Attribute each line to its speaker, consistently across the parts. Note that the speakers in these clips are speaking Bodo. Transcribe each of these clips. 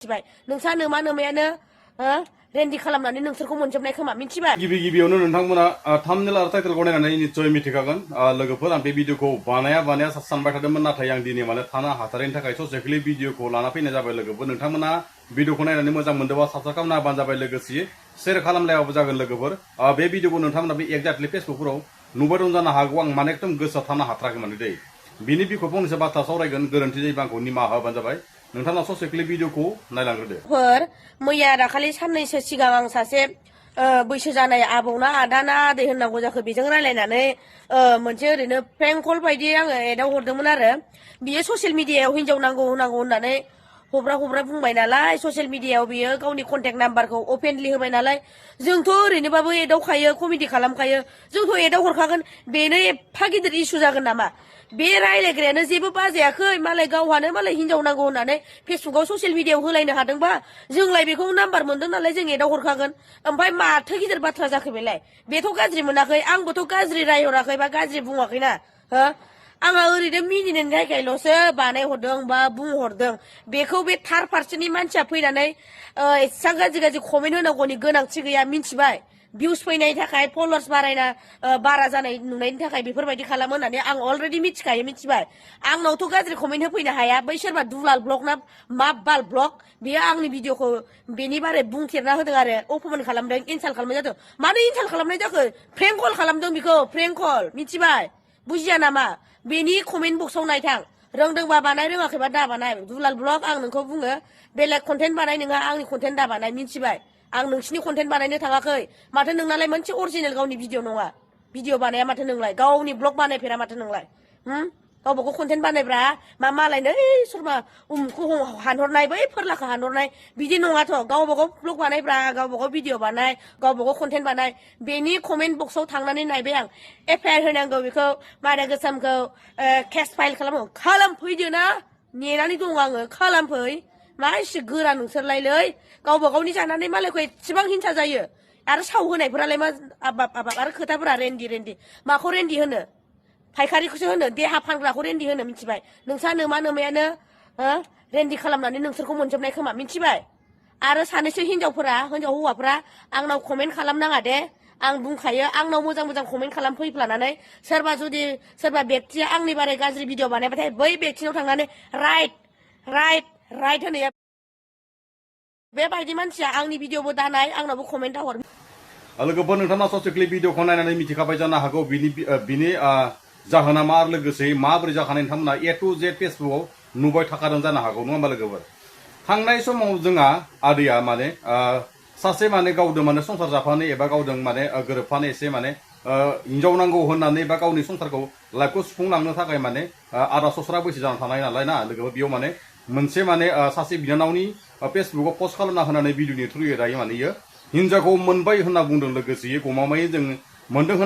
Speaker 1: मिथिबाय नोंसा नोमा नोमायानो रेन्डि खालामनानै नोंसोरखौ मोनजोबनाय खोमा मिथिबाय
Speaker 2: गिबियावनो नोंथांमोना थाम्बनेल आरो टाइटेलखौ नायनानै निस्सय मिथिखागोन लोगोफोर आं बे भिडिअखौ बानाया सानबाय थादोंमोन नाथाय आं दिनै माने थानो हाथारैनि थाखाय ससेखलि भिडिअखौ लाना फैनाय जाबाय लोगोफोर नोंथांमोना भिडिअखौ नायनानै मोजां मोनदोंबा साबस्क्राइब खालामना होबानो जाबाय लोगोसे शेयार खालामलायाबाबो जागोन लोगोफोर बे भिडिअखौ नोंथांमोना बे एक्जाक्टलि फेसबुकफोराव नुबाय दं जानो हागौ आं माने एकदम गोसोआव थानो हाथाराखै माने दै बिनि बिखौ फंनैसो बाथ्रा सावरायगोन गोरोन्थि जायोबा आंखौ निमाहा होबानो जाबाय नोंथांना ससेखलि भिडिअखौ नायलांग्रोदो
Speaker 1: मैया दाखालि साननैसो सिगां आं सासे बैसो जानाय आबौना आदाना आदै होननांगौ जाखो बेजों रायलायनानै मोनसे ओरैनो प्रेंक कल बायदि आङो एदाव हरदोंमोन आरो बियो ससियेल मिडियायाव हिनजाव नांगौ होननानै हब्रा बुंबाय नालाय ससियेल मिडियायाव बियो गावनि कन्टेक्ट नाम्बारखौ अपेनलि होबाय नालाय जोंथ' ओरैनोबाबो एदावखायो कमेडि खालामखायो जोंथ' एदाव हरखागोन बेनो एफा गिदिर इस्यु जागोन नामा बे रायलायग्रायानो जेबो बाजायाखै मालाय गावहानो मालाय हिनजाव नांगौ होननानै फेसबुकाव ससियेल मिडियायाव होलायनो हादोंबा जोंलाय बेखौ नाम्बार मोनदों नालाय जों एदाव हरखागोन ओमफ्राय माथो गिदिर बाथ्रा जाखो बेलाय बेथ' गाज्रि मोनाखै आंबोथ' गाज्रि रायहराखै बा गाज्रि बुङाखैना हो आंहा ओरैनो मिनिनायनि थाखायल'सो बानायहरदों बा बुंहरदों बेखौ बे थार पार्सननि मानसिया फैनानै एसेबां गाज्रि कमेन्ट होनांगौनि गोनांथि गैया मिथिबाय भिउस फैनायनि थाखाय फलोवार्स बारा जानाय नुनायनि थाखाय बेफोरबायदि खालामो होननानै आं अलरेडि मिथिखायो मिथिबाय आंनावथ' गाज्रि कमेन्ट होफैनो हाया बै सोरबा दुलाल ब्लग ना मा बाल ब्लग बेयो आंनि भिडिअखौ बेनि बारै बुंथेरना होदों आरो अपमान खालामदों इनसाल्ट खालामनाय जादों मानो इनसाल्ट खालामनाय जाखो प्रेंक कल खालामदों बेखौ प्रेंक कल मिथिबाय बुजिया नामा बेनि कमेन्ट बक्सआव नायथां रोंदोंबा बानाय रोङाखैबा दा बानाय दुलाल ब्लग आं नोंखौ बुङो बेलेग कन्टेन्ट बानाय नोङा आंनि कन्टेन्ट दा बानाय मिथिबाय आं नोंसिनि कन्टेन्ट बानायनो थाङाखै माथो नोंनालाय मोनसे अरिजिनेल गावनि भिडिअ नङा भिडिअ बानाया माथो नोंलाय गावनि ब्लग बानायफेरा माथो नोंलाय गावबागाव कन्टेन्ट बानायब्रा मालायनो सोरबा उमुखौ हानहरनाय बै फोरलाखौ हानहरनाय बिदि नङाथ' गावबागाव ब्लग बानायब्रा गावबागाव भिडिअ बानाय गावबागाव कन्टेन्ट बानाय बेनि कमेन्ट बक्सआव थांनानै नायबाय आं एफआइआर होनांगौ बेखौ मादा गोसामखौ केस फाइल खालामफैदो ना नेनानै दं आङो खालामफै मा एसे गोरा नोंसोरलायलै गावबागावनि जानानै मालायखौ एसेबां हिंसा जायो आरो साव होनायफोरालाय मा आबाब आरो खोथाफोरा रेन्डि माखौ रेन्डि होनो फायखारिखौसो होनो देहा फानग्राखौ रेन्डि होनो मिथिबाय नोंसा नोमा नोमायानो रेन्डि खालामनानै नोंसोरखौ मोनजोबनाय खोमा मिथिबाय आरो सानैसो हिनजाव हौवाफ्रा आंनाव कमेन्ट खालामनाङा दे आं बुंखायो आंनाव मोजां कमेन्ट खालामफैफ्लानानै सोरबा बेक्तिया आंनि बारै गाज्रि भिडिअ बानायबाथाय बै बेक्तिनाव थांनानै राइट होनो बेबायदि मानसिया आंनि भिडिअबो दानाय आंनावबो कमेन्ट हर
Speaker 2: लोगोफोर नोंथाङा ससेखलि भिडिअखौ नायनानै मिथिखाबाय जानो हागौ बिनि जाहोना मा लोगोसे माबोरै जाखानाय नोंथांमोना ए टु जेड फेसबुकाव नुबाय थाखादों जानो हागौ नङा होमबा लोगोफोर थांनाय समाव जोंहा आदैया माने सासे माने गावदों माने संसार जाफानो एबा गावदों माने गोरोबफानो एसे माने हिनजाव नांगौ होननानै बा गावनि संसारखौ लाइफखौ सुफुंलांनो थाखाय माने आदा सस्रा बैसो जाना थानाय नालाय ना लोगोफोर बेयाव माने मोनसे माने सासे बिनानावनि फेसबुकाव पस्ट खालामना होनानै भिडिअनि थ्रुयै दायो माने इयो हिनजावखौ मोनबाय होनना बुंदों लोगोसे गमामायै जों मोनदों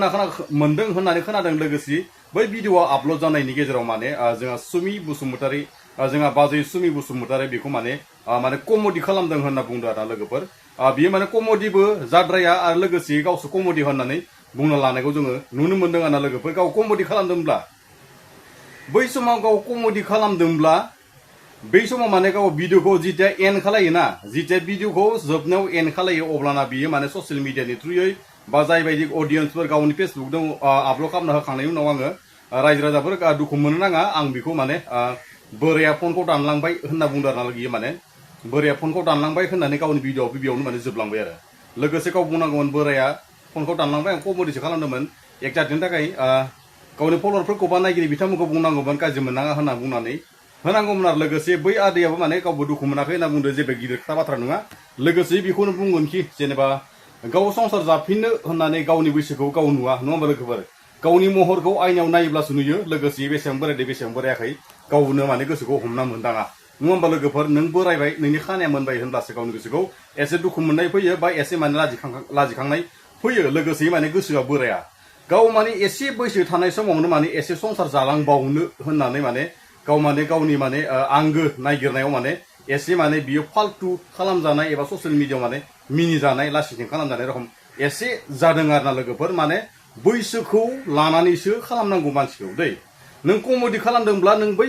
Speaker 2: होननानै खोनादों लोगोसे बै भिडिअआ आपलड जानायनि गेजेराव माने जोंहा सुमि बसुमतारी जोंहा बाजै सुमि बसुमतारी बेखौ माने कमेडि खालामदों होनना बुंदों आरो लोगोफोर बियो माने कमेडिबो जाद्राया आरो लोगोसे गावसो कमेडि होननानै बुंना लानायखौ जोङो नुनो मोनदों आरो लोगोफोर गाव कमेडि खालामदोंब्ला बै समाव गाव कमेडि खालामदोंब्ला बै समाव माने गाव भिडिअखौ जिथिया एन्ड खालायोना जिथिया भिडिअखौ जोबनायाव एन्ड खालायो अब्लाना बियो माने ससियेल मिडियानि थ्रुयै बा जायबायदि अडियन्सफोर गावनि फेसबुकजों आपलड खालामना होखांनायनि उनाव आङो रायजो राजाफोर दुखु मोननो नाङा आं बेखौ माने बोराया फनखौ दानलांबाय होनना बुंदों आरो बियो माने बोराया फनखौ दानलांबाय होननानै गावनि भिडिअआव बेयावनो माने जोबलांबाय आरो लोगोसे गाव बुंनांगौमोन बोराया फनखौ दानलांबाय आं कमेडिसो खालामदोंमोन एक्जाक्टनि थाखाय गावनि फलोवारफोरखौ बा नायगिरि बिथांमोनखौ बुंनांगौमोन गाज्रि मोननाङा होनना बुंनानै होनांगौमोन आरो लोगोसे बै आदैयाबो माने गावबो दुखु मोनाखै होनना बुंदों जेबो गिदिर खोथा बाथ्रा नङा लोगोसे बेखौनो बुंगोनखि जेनेबा गाव संसार जाफिननो होननानै गावनि बैसोखौ गाव नुवा नङा होमबा लोगोफोर गावनि महरखौ आयनायाव नायोब्लासो नुयो लोगोसे बेसेबां बोरायदों बेसेबां बोरायाखै गावनो माने गोसोखौ हमना मोनदाङा नङा होमबा लोगोफोर नों बोरायबाय नोंनि खानाया मोनबाय होनब्लासो गावनि गोसोखौ एसे दुखु मोननाय फैयो बा एसे माने लाजिखांनाय फैयो लोगोसे माने गोसोआ बोराया गाव माने एसे बैसो थानाय समावनो माने एसे संसार जालांबावनो होननानै माने गाव माने गावनि माने आंगो नागिरनायाव माने एसे माने बियो फाल्तु खालामजानाय एबा ससियेल मिडियायाव माने मिनिजानाय लासिथिं खालामजानाय रखम एसे जादों आरो ना लोगोफोर माने बैसोखौ लानानैसो खालामनांगौ मानसिखौ दै नों कमेडि खालामदोंब्ला नों बै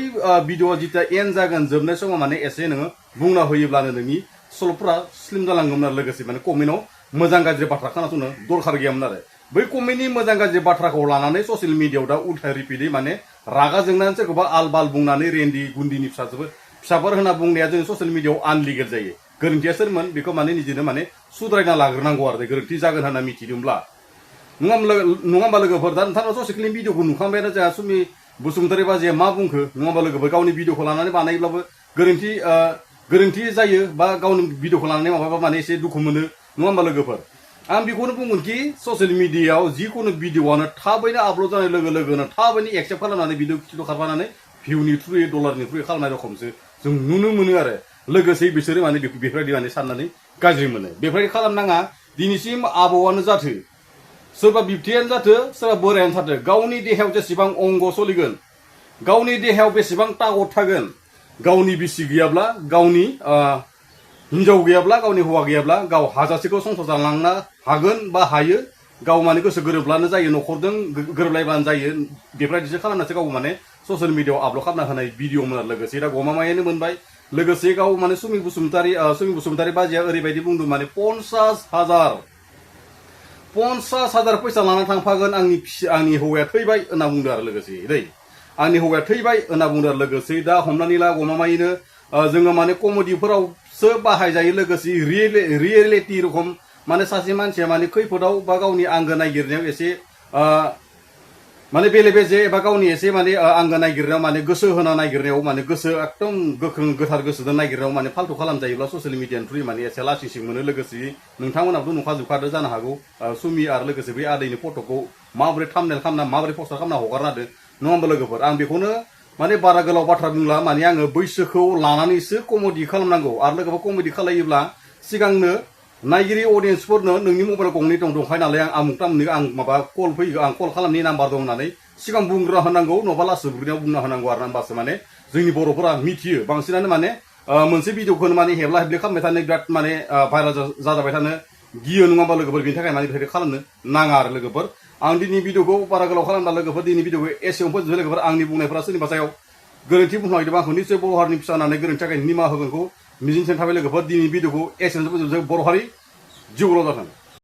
Speaker 2: भिडिअआ जिता एन्ड जागोन जोबनाय समाव माने एसे नोङो बुंना होयोब्लानो नोंनि सल'फोरा स्लिम जालांगौमोन आरो लोगोसे माने कमेन्टआव मोजां गाज्रि बाथ्रा खोनासंनो दरखार गैयामोन आरो बै कमेन्टनि मोजां गाज्रि बाथ्राखौ लानानै ससियेल मिडियाआव दा उल्था रिपिटै माने रागा जोंनानै सोरखौबा आल बाल बुंनानै रेन्डि गुन्दिनि फिसाफोर होनना बुंनाया जों ससियेल मिडियाआव आनलिगेल जायो गोरोन्थिया सोरमोन बेखौ माने निजेनो माने सुद्रायना लाग्रोनांगौ आरो गोरोन्थि जागोन होनना मिथिदोंब्ला नङा होमबा लोगोफोर दा नोंथाङा ससियेल भिडिअखौ नुखांबायानो जोंहा सुमि बसुमतारी बाजैया मा बुंखो नङा होमबा लोगोफोर गावनि भिडिअखौ लानानै बानायब्लाबो गोरोन्थि जायो बा गावनि भिडिअखौ लानानै माबाबा माने एसे दुखु मोनो नङा होमबा लोगोफोर आं बेखौनो बुंगोन कि ससियेल मिडियाआव जिखुनु भिडिअआनो थाबैनो आपल'ड जानाय लोगो लोगोनो थाबैनो एक्सेप्ट खालामनानै भिडिअ खारफानानै भिउनि थ्रुयै डलारनि थ्रुयै खालामनाय रखमसो जों नुनो मोनो आरो लोगोसे बिसोरो माने बेफोरबायदि माने साननानै गाज्रि मोनो बेफोरबायदि खालामनाङा दिनैसिम आबौआनो जाथो सोरबा बिबथैयानो जाथो सोरबा बोरायानो जाथो गावनि देहायाव जेसेबां अंग सोलिगोन गावनि देहायाव बेसेबां तागत थागोन गावनि बिसि गैयाब्ला गावनि हिनजाव गैयाब्ला गावनि हौवा गैयाब्ला गाव हाजासेखौ संसार जालांनो हागोन बा हायो गाव माने गोसो गोरोब्लानो जायो न'खरजों गोरोबलायब्लानो जायो बेफोरबायदिसो खालामनासो गाव माने ससियेल मिडियाआव आपल'ड खालामना होनाय भिडिअमोन आरो लोगोसे दा गमामायानो मोनबाय लोगोसे गाव माने सुमि बसुमतारी बाजैया ओरैबायदि बुंदों माने 50,000 फैसा लाना थांफागोन आंनि हौवाया थैबाय होनना बुंदों आरो लोगोसे दै आंनि हौवाया थैबाय होनना बुंदों आरो लोगोसे दा हमनानै ला गमामायैनो जोङो माने कमेडिफोरावसो बाहायजायो लोगोसे रियेलिटि रखम माने सासे मानसिया माने खैफोदाव बा गावनि आंगो नागिरनायाव एसे माने बेले बेजे एबा गावनि एसे माने आंगो नागिरनायाव माने गोसो होना नागिरनायाव माने गोसो एकदम गोख्रों गोथार गोसोजों नागिरनायाव माने फाल्थु खालामजायोब्ला ससियेल मिडियानि थ्रुयै माने एसे लासिंसिं मोनो लोगोसे नोंथांमोनाबोथ' नुखाजोबखादो जानो हागौ सुमि आरो लोगोसे बै आदैनि फट'खौ माबोरै थाम्बनेल खालामना माबोरै पस्टार खालामना हगारना होदों नङा होमबा लोगोफोर आं बेखौनो माने बारा गोलाव बाथ्रा बुंला माने आङो बैसोखौ लानानैसो कमेडि खालामनांगौ आरो लोगोफोर कमेडि खालायोब्ला सिगांनो नायगिरि अडियेन्सफोरनो नोंनि मबाइल गंनै दंखायो नालाय आं आमुक तामुक आं माबा कल फैयो आं कल खालामनि नाम्बार दं होननानै सिगां बुंग्रा होनांगौ नङाबा लास्ट बुग्रियाव बुंना होनांगौ आरो होमबासो माने जोंनि बर'फोरा मिथियो बांसिनानो माने मोनसे भिडिअखौनो माने हेबला हेबलि खालामबाय थानो बिराद माने भाइराल जाजाबाय थानो गियो नङा होमबा लोगोफोर बेनि थाखाय माने बेफोरबायदि खालामनो नाङा आरो लोगोफोर आं दिनै भिडिअखौ बारा गोलाव खालामला लोगोफोर दिनै भिडिअखौ एसेयावनो फोजोबसै लोगोफोर आंनि बुंनायफोरा सोरनिबा सायाव गोरोन्थि बुंनो नागिरदोंबा आंखौ निश्चय बर' हारिनि फिसा होननानै गोरोन्थि थाखाय निमाहा होगोनखौ मिजिंथिनाय थाबाय लोगोफोर दिनै भिडिअखौ एसेयावनो फोजोबसै बर' हारि जिउल' जाथों